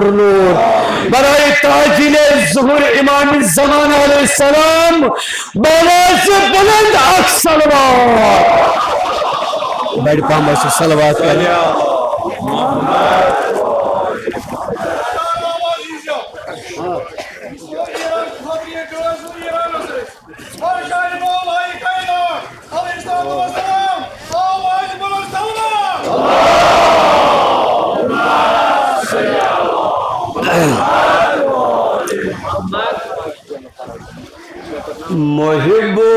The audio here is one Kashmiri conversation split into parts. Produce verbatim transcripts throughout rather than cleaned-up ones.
نور، برائے تعجیل ظہور امام زمان علیہ السلام، بالاچ بلند اکھ صلوات۔ بڑِ پہم ٲسِو صلوات کرٕنۍ۔ محبو،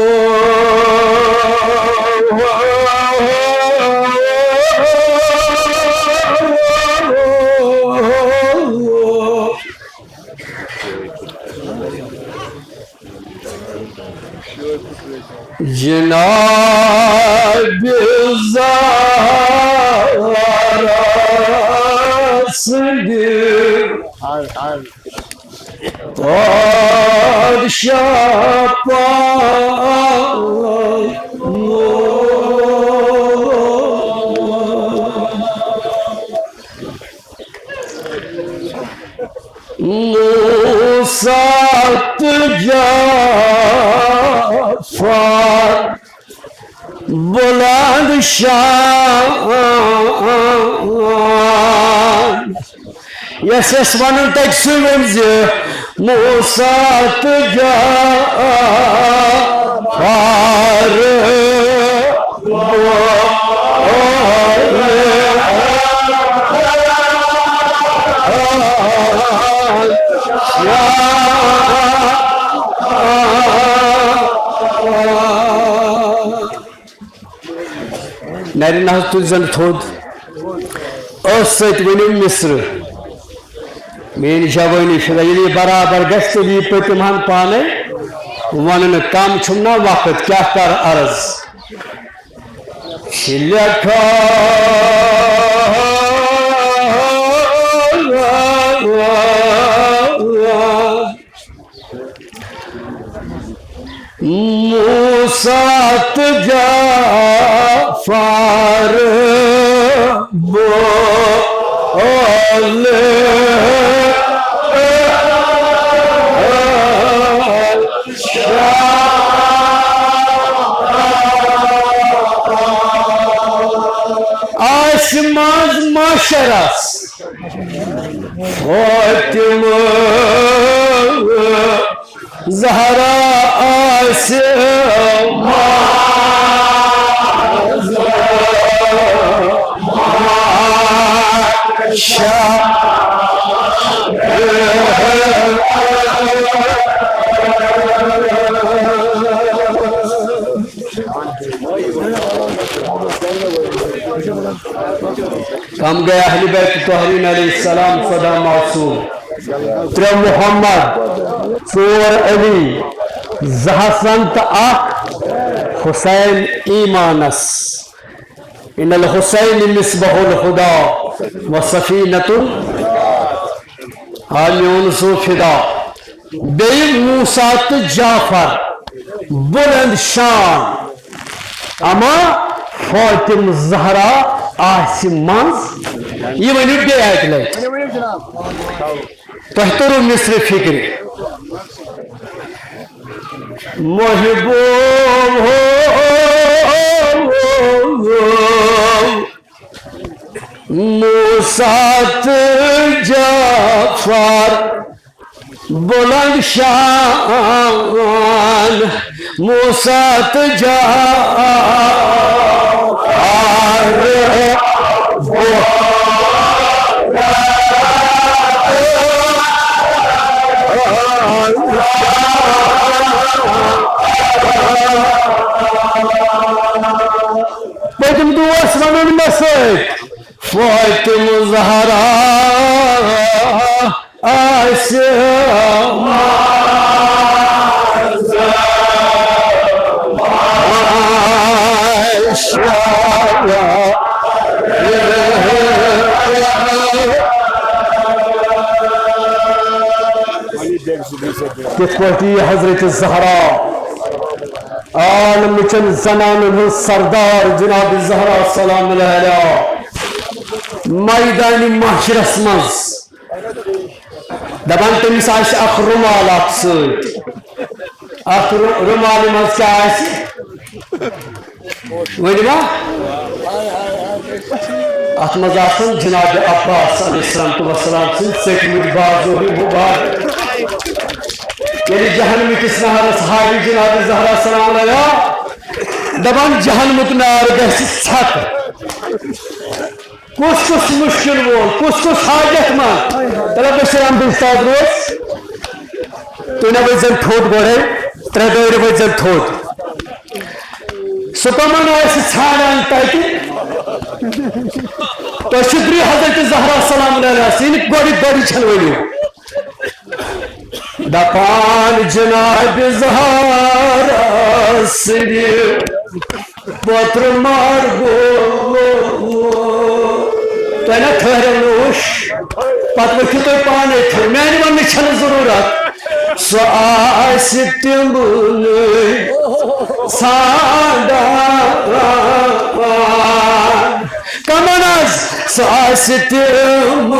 جناب زہرا سٕنٛدِ پادشاہ پاک۔ موسیٰ تہٕ جعفر بلند شان۔ یس یس ونُن تتہِ سُے ؤنۍ زِ موسیٰ تہٕ جعفر۔ نرِ نہ حظ تُلۍ زن تھوٚد۔ ٲس سۭتۍ ؤنِو مصرٕ۔ میٛٲنۍ جوٲنی فدا، ییٚلہِ یہِ برابر گژھِ، تیٚلہِ یی پٔتِم ہن پانے وننہٕ۔ کم چھُم نا وقت، کیٛاہ کر عرض؟ چھِ لیکھان موسیٰ تہٕ جعفر بولے۔ آسہِ منٛز معاشرس فاطمہ زہرا آسہِ۔ کم گٔے اہل بیت طاہرین علیہ السلام، سدا معصوم۔ ترٛےٚ محمد، ژور علی، زٕ حسن تہٕ اکھ حسین ایمانس۔ ان الحسین مصباح الہدی و سفینۃ ال-، آ میون زو فدا۔ بیٚیہِ موسیٰ تہٕ جعفر بلند شان، اما فاطمہ زہرا آسہِ منٛز۔ یہِ ؤنِو بیٚیہِ اکہِ لٹہِ۔ تۄہہِ توٚرُو مصرِ فِکرِ۔ محبوب ہو، موسیٰ تہٕ جعفر بلند شان، موسیٰ تہٕ جعفر۔ پٔتِم دوس ونُن مےٚ سۭتۍ، فاطمہ زہرا آسہِ۔ کِتھ پٲٹھۍ یہِ حضرت زہرا، عالمٕچن زنانن ہٕنٛز سردار جناب زہرا سلام اللہ علیہا، میدانِ محشرس منٛز دپان تٔمِس آسہِ اکھ رُمال اکھ سۭتۍ۔ اتھ رو-، رُمالہِ منٛز کیٛاہ آسہِ؟ ؤنِو ما؟ اتھ منٛز آسن جناب عباس علیہ الصلوۃ والسلام سٕنٛدۍ ژٔٹمٕتۍ بازو ہٕنٛدۍ مُبارک۔ ییٚلہِ جہنمہٕ کِس نہرس حاوی جناب زہرا سلام علیہا دپان جہنمُک نار گژھِ ژھٮ۪تھ۔ کُس کُس مُشکِل وول، کُس کُس حاجت مند؟ تیٚلہِ بشیٖر احمد اُستاد روز۔ تُہۍ نہ ؤتھۍ زٮ۪ن تھوٚد گۄڈَے، ترٛےٚ دٲرۍ ؤتھۍ زٮ۪ن تھوٚد۔ سُہ کَمَن آسہِ ژھانٛڈان تَتہِ؟ تۄہہِ چھُ درٛے حضرت زہرا سلام علیہا سٕنٛدِ گۄڈٕ گۄڈٕ چھَنہٕ ؤنِو۔ دپان جناب زہرا سٕنٛدِ پوترٕ مار گوٚو۔ تۄہہِ نا ٹھٔہرِو نوٗش، پتہٕ ؤتھِو تُہۍ پانے تھوٚد، میانہِ وننٕچ چھنہٕ ضروٗرت۔ سُہ آسہِ تِمنٕے ژھانٛڈان۔ کمن حظ؟ سُہ آسہِ تِم۔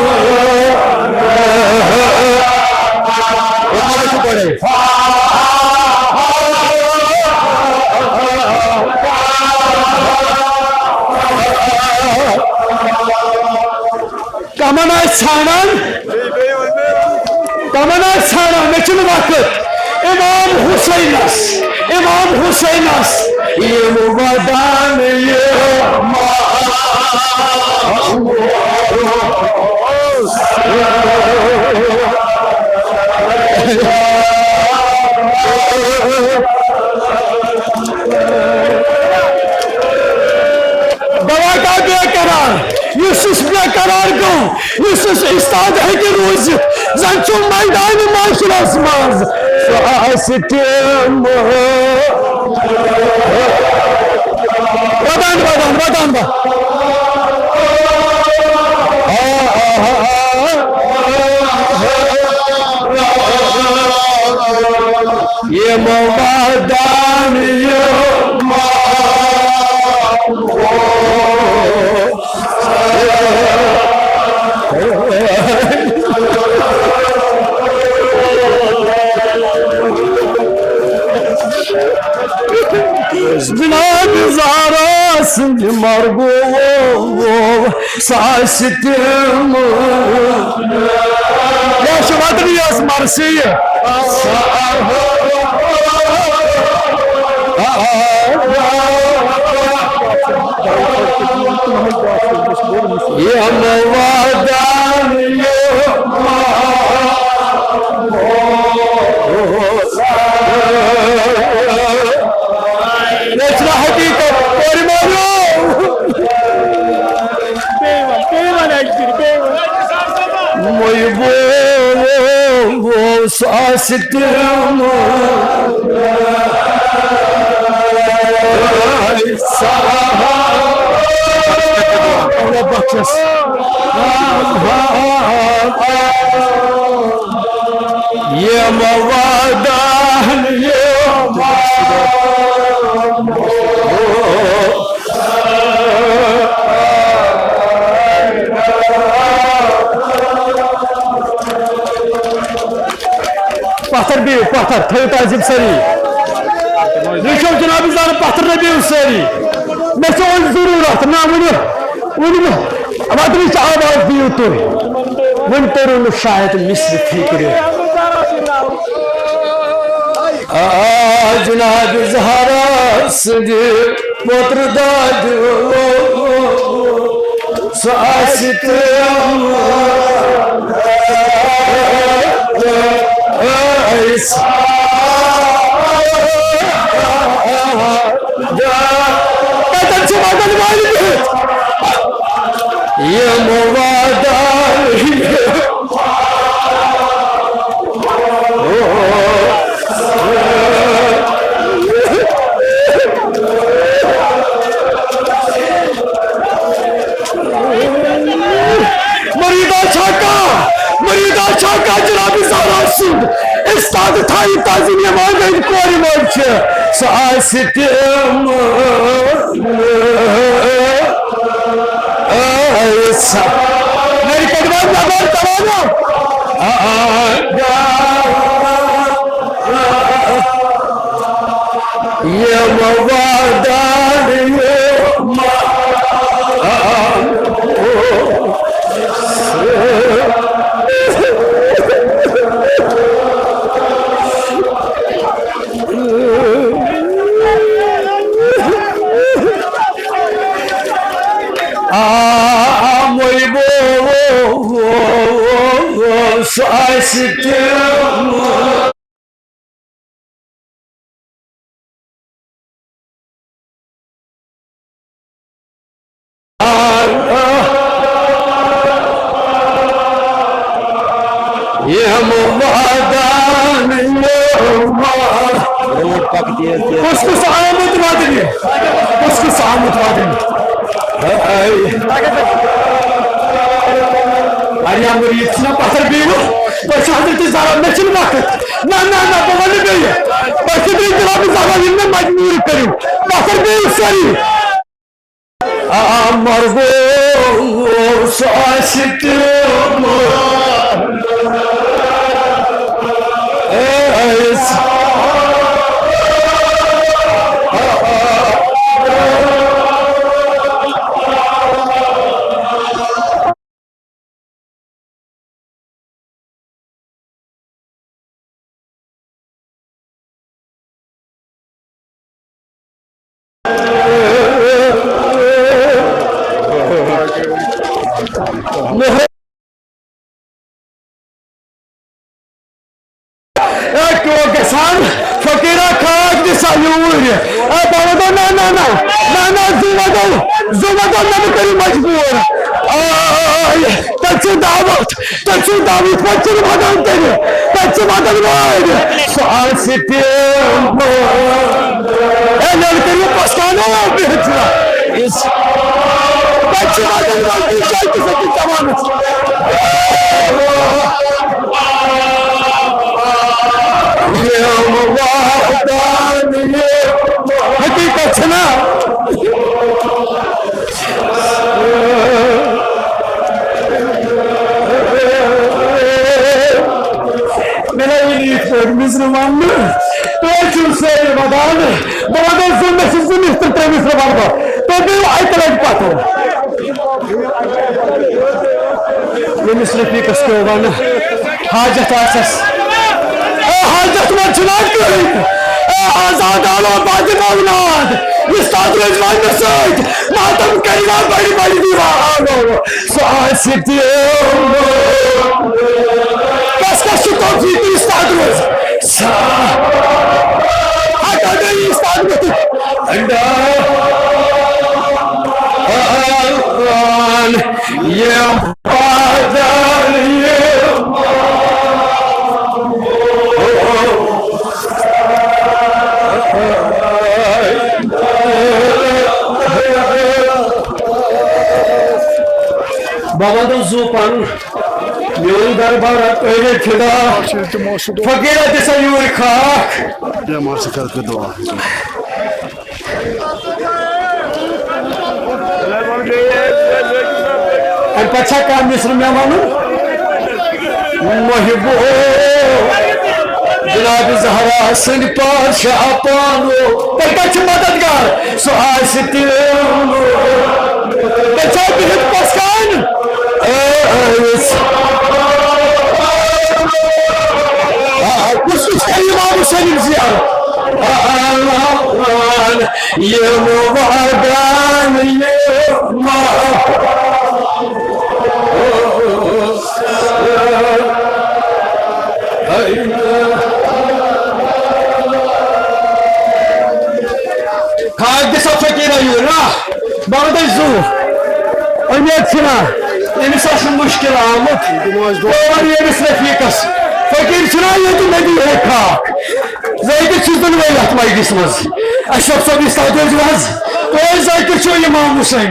کمن آسہِ ژھانڈان؟ کمن آسہِ ژھانڈان؟ مےٚ چھُنہٕ وقت۔ امام حسینس، امام حسینس یِم ودان یہِ دوا کا بے قرار، یُس یُس بے قرار گوٚو، یُس یُس استاد ہیٚکہِ روٗزِتھ، زن چھُ میدانِ محشرس منٛز، سُہ آسہِ تِم۔ ودان، ودان، ودان، ودان۔ یِم ودان یِم۔ جناب زہرا سٕنٛدِ مرگو سُہ آسہِ تِم۔ یا چھُ وطنی یۄس مرثی۔ یِم ودان یِم۔ یہِ چھِ حقیٖقت، کورِ مٲلِو۔ بیٚیہِ وَن، بیٚیہِ وَن، اَکہِ پھِرِ، بیٚیہِ وَن۔ وۄنۍ گوٚو، گوٚو، سُہ آسہِ تِم۔ اللہ بخشس۔ یِم ودان یِم۔ پتھر بِہِو، پتھر تھٲیِو تعظیٖم سٲری۔ وٕچھِو جناب زن پتھر نہ بِہِو سٲری۔ مےٚ چھِ وۄنۍ ضروٗرت، نہ ؤنِو، ؤنِو مےٚ۔ وۄنۍ ترٛیش آواز دِیِو تُہۍ۔ وۄنۍ توٚرُو نہٕ شاید مصرِ فِکرِ۔ آ، جناب زہرا سٕنٛدِ پوترٕ دادِ، سُہ آسہِ تِم۔ تَتٮ۪ن چھِ وَدَن وٲلۍ بِہِتھ۔ یِم وعدن۔ مریدا چھا کانٛہہ، مریدا چھا کانٛہہ جناب زہرا سُنٛد استاد تھایہِ تعظیم یِوان گٔے کورِ وٲلۍ چھِ، سُہ آسہِ تِم۔ اے سا-، میری کٹوان زبان تمام۔ سُہ آسہِ تِم۔ یِم وعدن یِم۔ روٗد پکہِ تیز تیز۔ کُس کُس آمُت وعدنہِ؟ کُس کُس آمُت وعدنہِ؟ اے۔ اَرے، اَمبریٖش چھُنہ پتھر بیٖوٕ؟ تۄہہِ چھُ حضرت زہرا، مےٚ چھُنہٕ وقت۔ نہ، نہ، نہ، بہٕ وَنہٕ بیٚیہِ۔ تۄہہِ چھُ بیٚیہِ جناب زہرا یِم مےٚ مجبوٗر کٔرِو۔ پتھر بیٖوٕ سٲری۔ آ، مرگو سُہ آسہِ تہِ۔ اے، کیٛاہ گژھان؟ فقیرا کھاد دِ سا یوٗرۍ۔ اے، بابا دوٚپ، نہ، نہ، نہ، نہ، نہ، زُو وَدو، زُو وَدو، نہ، بہٕ کٔرِو مجبوٗر۔ آے، تَتہِ چھُ دعوت، تَتہِ چھُ دعوت، تَتہِ چھُنہٕ وَدان تیٚلہِ، تَتہِ چھِ وَدان وٲرۍ۔ سُہ آسہِ تہِ۔ اے، نہ، بہٕ کٔرِو پَستاونہٕ بِہِتھ۔ تَتہِ چھِ وَدان وٲرۍ، تِم جایہِ تہِ چھِ تِم دَپان۔ حقیقت چھنا۔ مےٚ لگہِ نہٕ یِتھ پٲٹھۍ مِصرٕ وَننہٕ۔ تُہۍ چھِو سٲری وَدان۔ بہٕ وَنہٕ زٕ مےٚ چھِ زٕ مِصرٕ، ترٛےٚ مِصرٕ وَنہٕ بہٕ۔ تُہۍ گٔیِو اَکہِ لَٹہِ پَتھر۔ ییٚمِس رفیقس پیوٚو ونہٕ، حاجت آسٮ۪س۔ اے حاجت مند چھُنہٕ اَتھ کٕہٕنۍ۔ اے آزاد آلو بادِ مولاد، یُس تَتھ روزِ وننہٕ سۭتۍ، ماتم کَرِ نا بڑِ بڑِ دیوان آلو۔ سُہ آسہِ تہِ۔ کس کس چھُ توفیق یُس تَتھ روزِ؟ سا-، ہٹا دے یُس تَتھ روزِ۔ انڈا۔ آلوان۔ یِم پادر یِم۔ بابا دوٚپ زُو پَنُن، میون دربار ٲرِتھ فِدا۔ فقیٖرا دِ سا یوٗرۍ خاک۔ اَمہِ پتہٕ چھا کانٛہہ مِصرٕ مےٚ وَنُن؟ محبو جناب زہرا سٕنٛدۍ پادشاہ پانو۔ تۄہہِ کَتہِ چھِ مددگار؟ سُہ آسہِ تِم۔ تۄہہِ چھا بِہِتھ پَسکان؟ ٲس۔ آ، کُس کُس کَرِ امام حسینٕنۍ زیارت؟ آ، آ، آ۔ یِم وعدن یِم۔ خاک دِ سا فقیٖرا یوٗرۍ نا، بہٕ وَنہٕ تۄہہِ زُو۔ اُمید چھِنا؟ أمِس ہا چھُ مُشکِل آمُت۔ بہٕ وَنہٕ ییٚمِس رفیٖقس، فقیٖر چھُنا ییٚتہِ مےٚ دی ہے خاک۔ زٲہدٕ چھُس دۄنوَے یَتھ مجلِس منٛز۔ اشرف صٲب، یُس تَتھ دٔسۍ حظ، تُہۍ زٲہدٕ چھِو اِمام حُسینی۔ اے،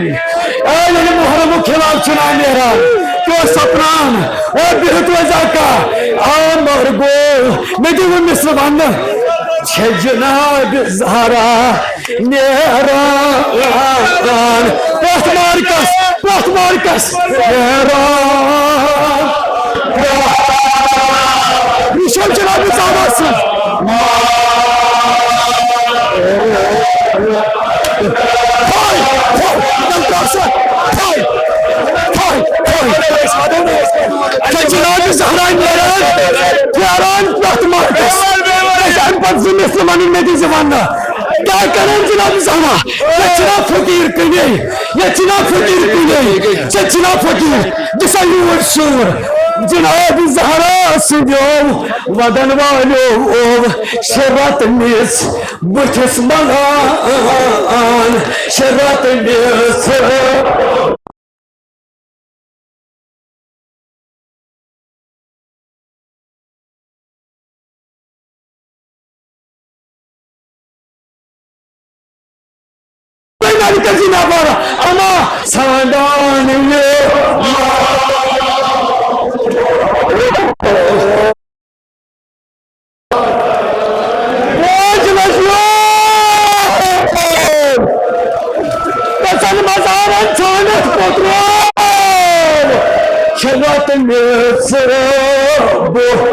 ییٚلہِ محرمُک ہلال چھُنہ نیران، تُہۍ سپنان، اے، بِہِتھ روزِ اکا۔ آ، مگر گوٚو، مےٚ دِیِو مِصرٕ وَننہٕ۔ چھےٚ جناب زہرا نیران، پتھ مارکس، پتھ مارکس نیران۔ وٕچھو جناب زہرا سٕنٛز۔ تھوٚے، تھوٚے، تِم ترٛاو سا۔ تھوٚے، تھوٚے، تھوٚے۔ چھےٚ جناب زہرا نیران، پھیران پتھ مارکس۔ اَمہِ پتہٕ زٕ مِصرٕ وَنٕنۍ مےٚ دِژ وَننہٕ۔ کیٛاہ کرن جناب زہرا؟ ییٚتہِ چھِنہ فقیٖر کُنے، ییٚتہِ چھِنہ فقیٖر کُنے، ژےٚ چھِنہ فقیٖر، دِ سا یوٗرۍ سوٗر۔ جناب زہرا سٕنٛدیو وَدَن والیو شرط نِژ بٕتھِس ملان، شرط نِژ۔ اما ساندان یہ بوج لجیو۔ گژھن مزارن ژھٲنٛڈِتھ پوٚترول۔ چھِ رۄتہٕ میٚژ بہٕ۔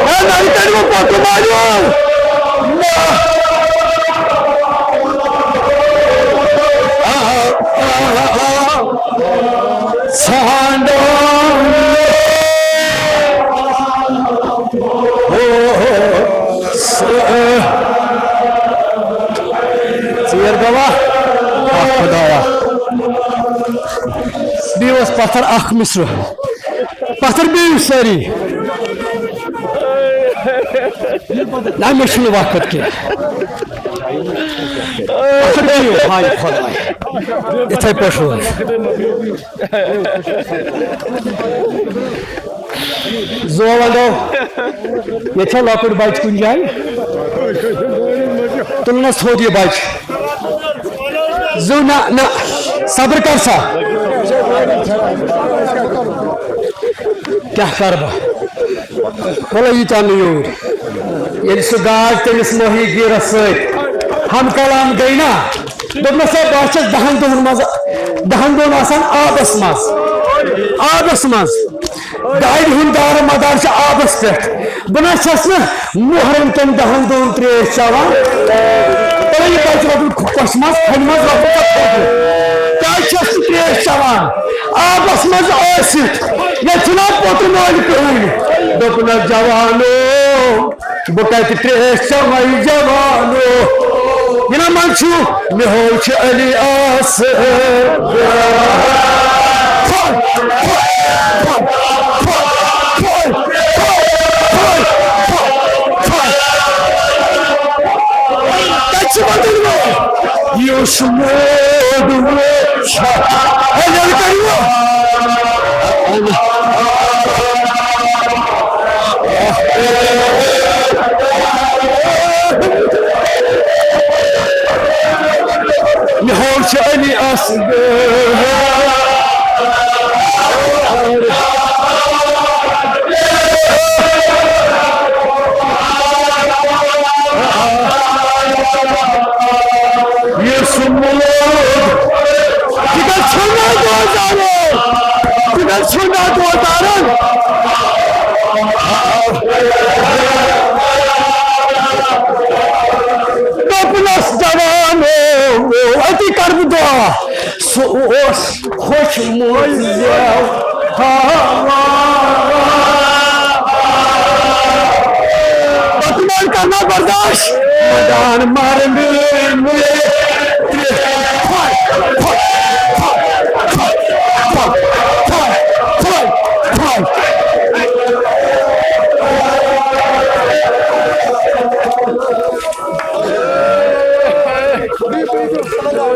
اے نَرِ کٔرِو پوٚتُم مٲرِو۔ نہ۔ آ، آ، آ، آ۔ ژھانٛڈان۔ ژیر گوا؟ آ خدایا۔ بیٚیہِ اوس پتھر اکھ مصرٕ۔ پتھر بیٚیہِ سٲری۔ نہ، مےٚ چھُنہٕ وقت کینٛہہ۔ پتھر بیٚیہِ، ہاے خداے۔ یِتھَے پٲٹھۍ روز۔ زو ونڈو، ییٚتہِ چھا لۄکُٹ بچہِ کُنہِ جایہِ؟ تُلنس تھوٚد یہِ بچہِ۔ زو نہ، نہ، صبر کر سا۔ کیٛاہ کر بہٕ؟ وَلہٕ یہِ ژاو نہٕ یوٗرۍ۔ ییٚلہِ سُہ گاش تٔمِس مٲہی گیٖرس سۭتۍ ہم کلام گٔے نا، دوٚپنَس، "ہے، بہٕ حظ چھَس دَہَن دۄہَن منٛز، دَہَن دۄہَن آسان آبَس منٛز، آبَس منٛز۔ گاڑِ ہُنٛد دارٕ مدار چھُ آبَس پٮ۪ٹھ۔ بہٕ نہ حظ چھَس نہٕ محرم کٮ۪ن دَہَن دۄہَن ترٛیش چٮ۪وان۔" تَلہٕ یہِ بَچہِ وۄتھُن کۄچھِ منٛز، کھَنہِ منٛز وۄتھُن تہٕ کھوٚت۔ کیٛازِ چھَس نہٕ ترٛیش چٮ۪وان؟ آبَس منٛز ٲسِتھ، ییٚتہِ چھُنہ پوٚتُر مٲلۍ کٕہٕنۍ۔ دوٚپنَس، جوانو، بہٕ کتہِ ترٛیش چمے جوانو۔ یہِ نہ منٛز چھُ، مےٚ ہو چھُ علی آس۔ تتہِ چھِ ودُن وول۔ یُس موٗد وُچھ۔ ہے، ییٚلہِ کٔرِو۔ مےٚ ہو چھِ علی اصغر۔ یُس موٗد۔ تِکیٛازِ چھُنہٕ دوزارو۔ تِکیٛازِ چھُنہٕ دوزارن۔ دوٚپنَس، جوانو، أتی کَرٕ بہٕ دُعا۔ سُہ اوس خۄش موزِ ہاوان۔ پتہٕ ما کرنا برداشت؟ مدان مارن۔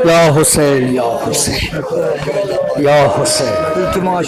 یا حسین، یا حسین، یا حسین۔